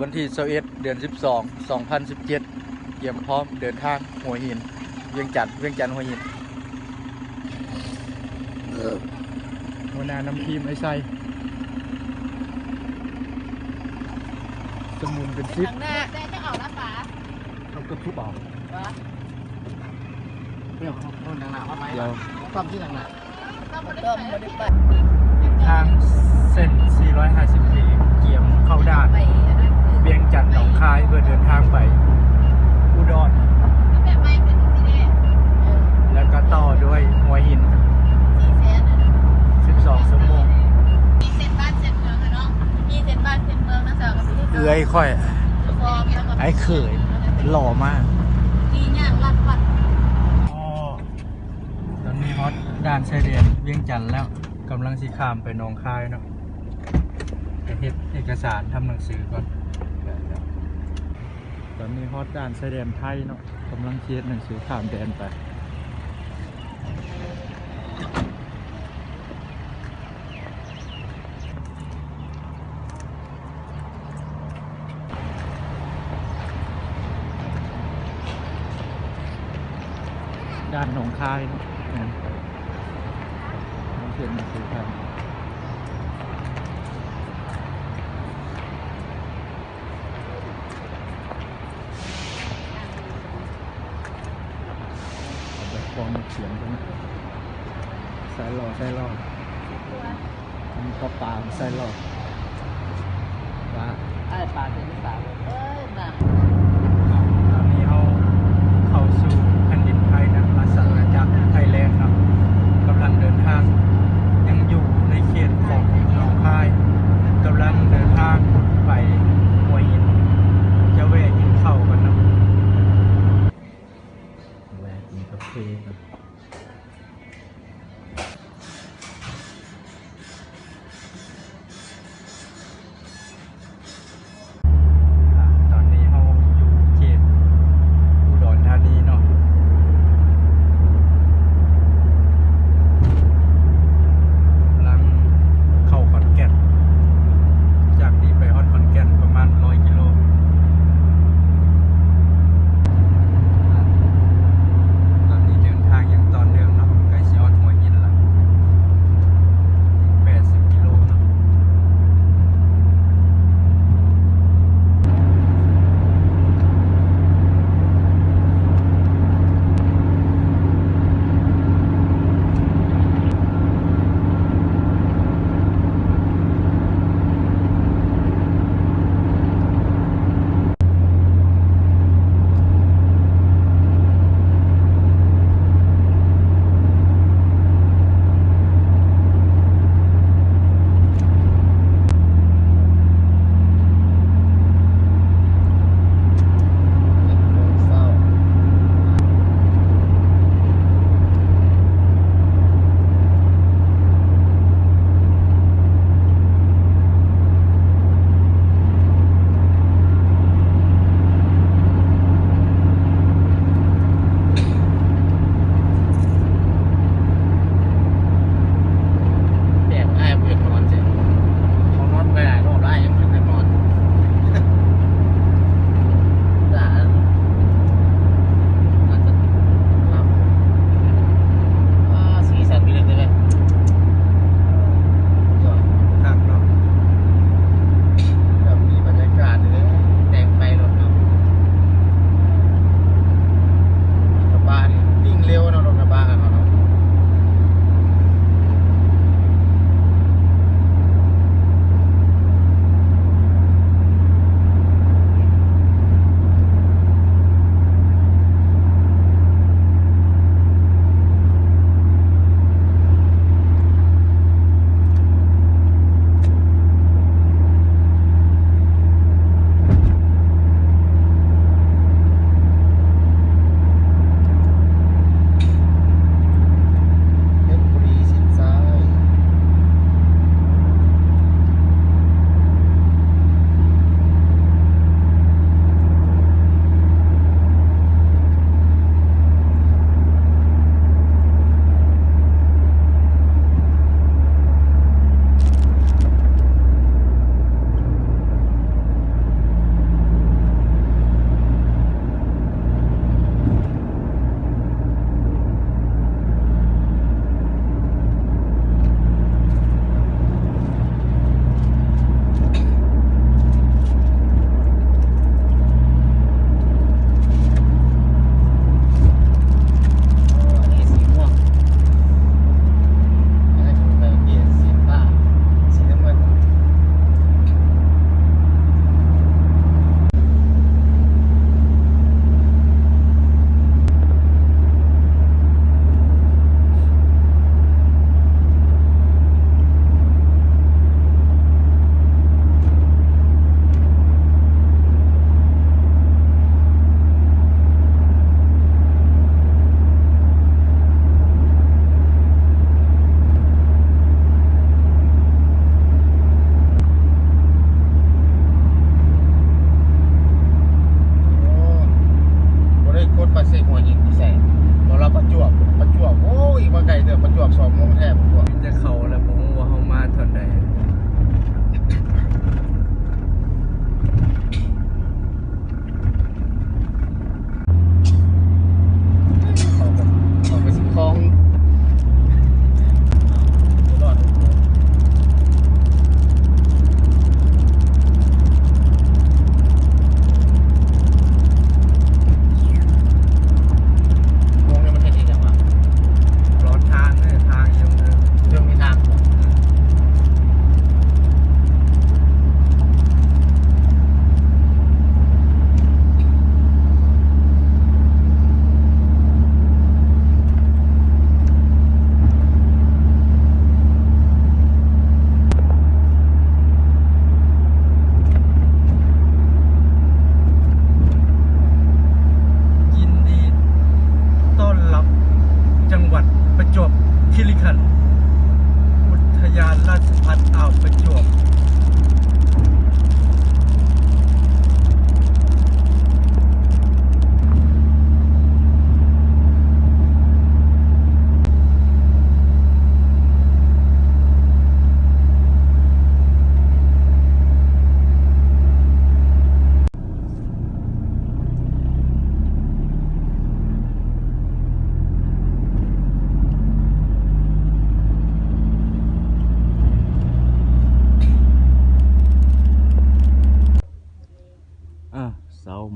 ວັນທີຊາວເອັດ ເດືອນສິບສອງ ສອງພັນສິບເຈັດ ກຽມພ້ອມເດີນທາງຫົວຫີນ ວຽງຈັນ ວຽງຈັນຫົວຫີນ. ຫົວໜ້ານຳທີມ ໄອ້ໄຊ ສະໝຸນເປັນສິບ ທາງໜ້າ ແຕ່ຈະເອົາລະປາ ເອົາເກືອບທຸບເອົາ. ດຽວ ທາງເສັ້ນສີ່ຮ້ອຍຫ້າສິບ ກຽມເຂົ້າດ່ານວຽງຈັນ ໜອງຄາຍ ເພື່ອເດີນທາງໄປອຸດອນ ແລ້ວກໍຕໍ່ດ້ວຍຫົວຫີນ ສິບສອງຊົ່ວໂມງ. ເອື້ອຍຂ້ອຍ ອ້າຍເຂີຍ ຫຼໍ່ມາກ. ຕອນນີ້ຮອດດ່ານຊາຍແດນວຽງຈັນແລ້ວ ກຳລັງຊິຂ້າມໄປໜອງຄາຍເນາະ ໄປເຮັດເອກະສານທຳໜັງສືກ່ອນ. ຕອນນີ້ຮອດດ່ານຊາຍແດນໄທເນາະ ກຳລັງຊິເຮັດໜັງສືຂ້າມແດນໄປ. ດ່ານໜອງຄາຍເນາະ ເປັນໜັງສືໄທ. ເອົາແບບຟອມເປັນສຽງກັນນະ ໃສ່ຫຼໍ່ ໃສ່ຫຼໍ່ ມີປາປາໃສ່ຫຼໍ່ ປາ ອ້າຍປາເປັນສາວເອີຍນາງ. ຕອນນີ້ເຮົາເຂົ້າສູ່ແຜ່ນດິນໄທນະ ລາຊະອານາຈັກໄທແລນເນາະ ກຳລັງເດີນທາງ ຍັງຢູ່ໃນເຂດຂອງໜອງຄາຍ ກຳລັງເດີນທາງໄປຫົວຫີນ ຈະແວະກິນເຂົ້າກ່ອນເນາະ ແວະກິນກາເຟກ່ອນ. ເ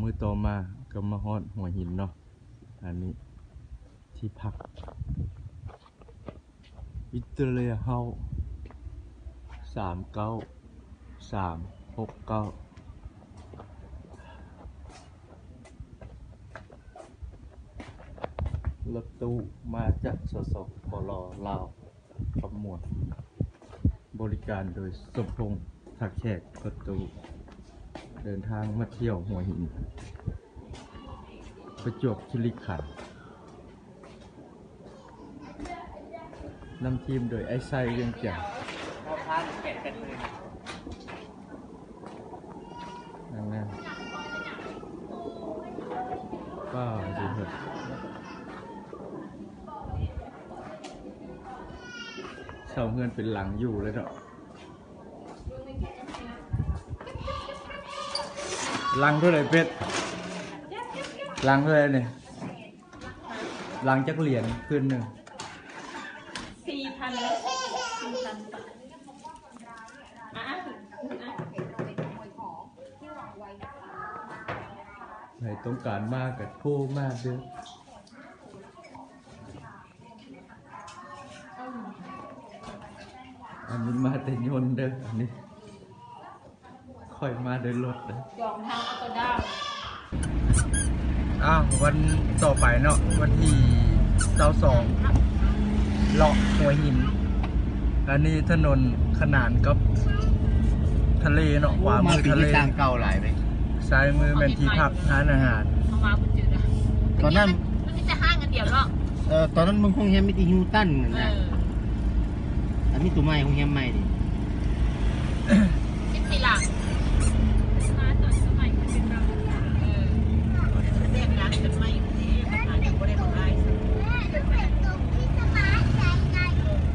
ມື້ຕໍ່ມາກໍມາຮອດຫົວຫີນເນາະ. ອັນນີ້ທີ່ພັກ Victoria House ສາມເກົ້າສາມຫົກເກົ້າ ລົດຕູ້ມາຈາກ ສສປລ ລາວ ຄຳມ່ວນ ບໍລິການໂດຍ ສົມພົງ ທ່າແຂກ ລົດຕູ້ ເດີນທາງມາທ່ຽວຫົວຫີນ ປະຈວບຄີຣີຂັນ. ນຳທີມໂດຍ ອ້າຍໄຊ ວຽງຈັນ. ນັ້ນແຫຼະ ວ້າວ ເຊົ່າເຮືອນເປັນຫຼັງຢູ່ເລີຍເນາະ. ຫຼັງເທົ່າໃດເພັດ? ຫຼັງເທົ່າໃດນີ້? ຫຼັງຈັກຫຼຽນຄືນໜຶ່ງ? ສີ່ພັນ ສີ່ພັນບາດ. ອ່ະ ອ່ະ ໃຜຕ້ອງການມາກໍໂທມາເດີ້. ອັນນີ້ມາແຕ່ຍົນເດີ້ ອັນນີ້ ຂ້ອຍມາໂດຍລົດເດີ້. ຈອງທາງອັບໂຕດາວ. ອ້າວ ວັນຕໍ່ໄປເນາະ ວັນທີຊາວສອງ ເລາະຫົວຫີນ. ອັນນີ້ຖະໜົນຂະໜານກັບທະເລເນາະ ຂວາມືທະເລ ມີທາງເກົ່າຫຼາຍເດ້. ຊ້າຍມືແມ່ນທີ່ພັກຮ້ານອາຫານ. ເຮົາມາບໍ່ຈື່ນະ ຕອນນັ້ນ ມັນມີແຕ່ຫ້າງອັນດຽວເນາະ. ເອີ ຕອນນັ້ນເບິ່ງໂຮງແຮມມີແຕ່ຮິວຕັນນັ້ນນະ. ເອີ ອັນນີ້ໂຕໃໝ່ ໂຮງແຮມໃໝ່ນີ້ ສິບສີ່ຫຼັງ. ມາຕອນສະໄໝມັນເປັນແບບ ເອີ ແຕ່ງຮ້ານກັນໃໝ່ເດ້ ມັນຫາຍັງບໍ່ໄດ້ເບິ່ງຫຼາຍຊ້ຳ.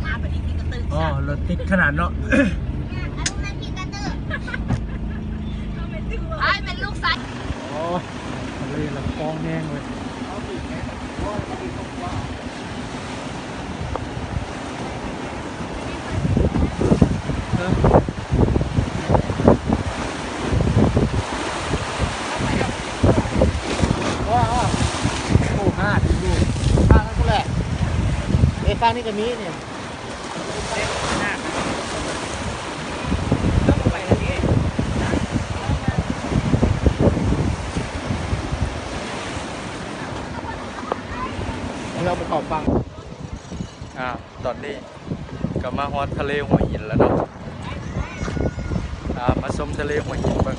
ມາບັດນີ້ມີກະຕຶກ ອໍ ລົດຕິດຂະໜາດເນາະ. ອ້າຍແມ່ນລູກຊາຍ. ໂອ້ຍ ທະເລລະຄອງແຮງເວີຍ. ໂອ້ ຫາດຢູ່ ຝັ່ງນັ້ນພຸ້ນແຫຼະ. ເອີ ຝັ່ງນີ້ກໍມີນີ້. ເຮົາໄປເຂົ້າຝັ່ງ. ອ່າ ຕອນນີ້ກໍມາຮອດທະເລຫົວຫີນແລ້ວເນາະ. ອ່າ ມາຊົມທະເລຫົວຫີນເບິ່ງ.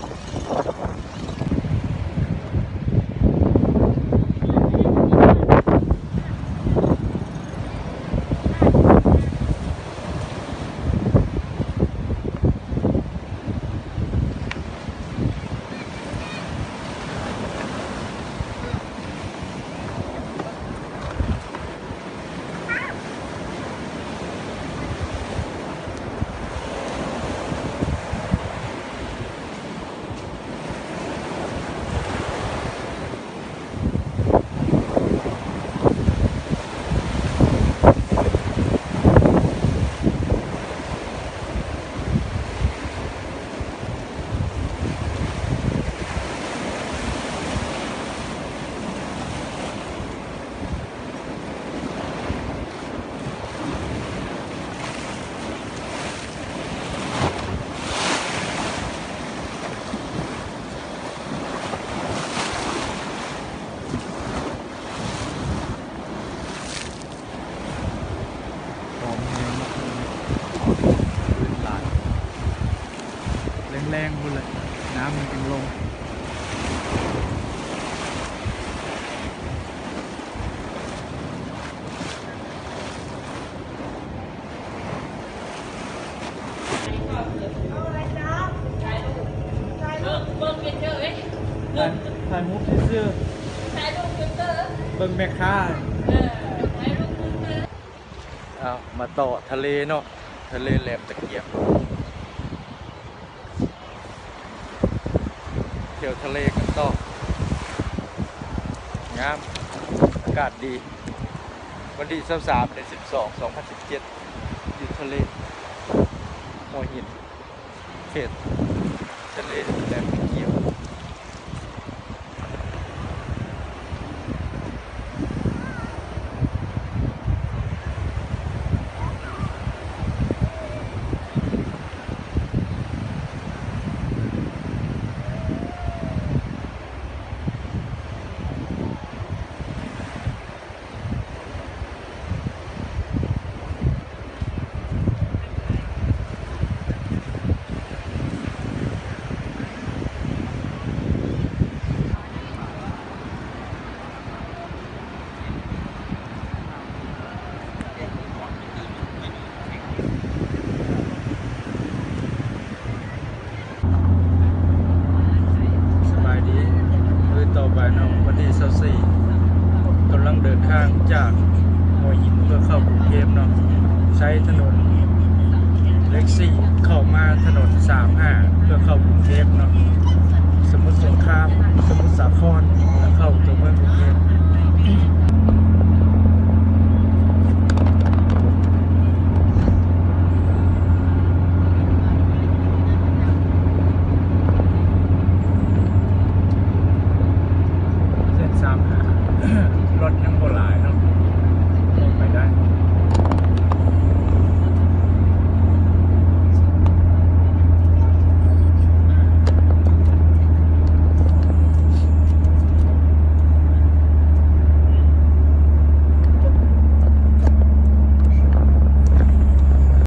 ຫອມແຮງເນາະ ຄື້ນຫຼາຍ ແລງໆພຸ້ນແຫຼະ ນ້ຳມັນຈຶ່ງລົງ. ຖ່າຍ ຖ່າຍຮູບຊື່ໆ ເບິ່ງແມ່ຄ້າ. ເອີ ຖ່າຍຮູບຊື່ໆ. ເອົາ ມາຕໍ່ທະເລເນາະ ທະເລແຫຼມຕະກຽບ. ທ່ຽວທະເລກັນຕໍ່ ງາມ ອາກາດດີ. ວັນທີຊາວສາມ ເດືອນສິບສອງ ສອງພັນສິບເຈັດ ຢູ່ທະເລຫົວຫີນ ເຂດທະເລແຫຼມຕະກຽບ. ບ່າຍໜຶ່ງ ວັນທີຊາວສີ່ ກຳລັງເດີນທາງຈາກຫົວຫິນເພື່ອເຂົ້າກຸງເທບເນາະ ໃຊ້ຖະໜົນເລັກສີ່ ເຂົ້າມາຖະໜົນສາມຫ້າ ເພື່ອເຂົ້າກຸງເທບເນາະ.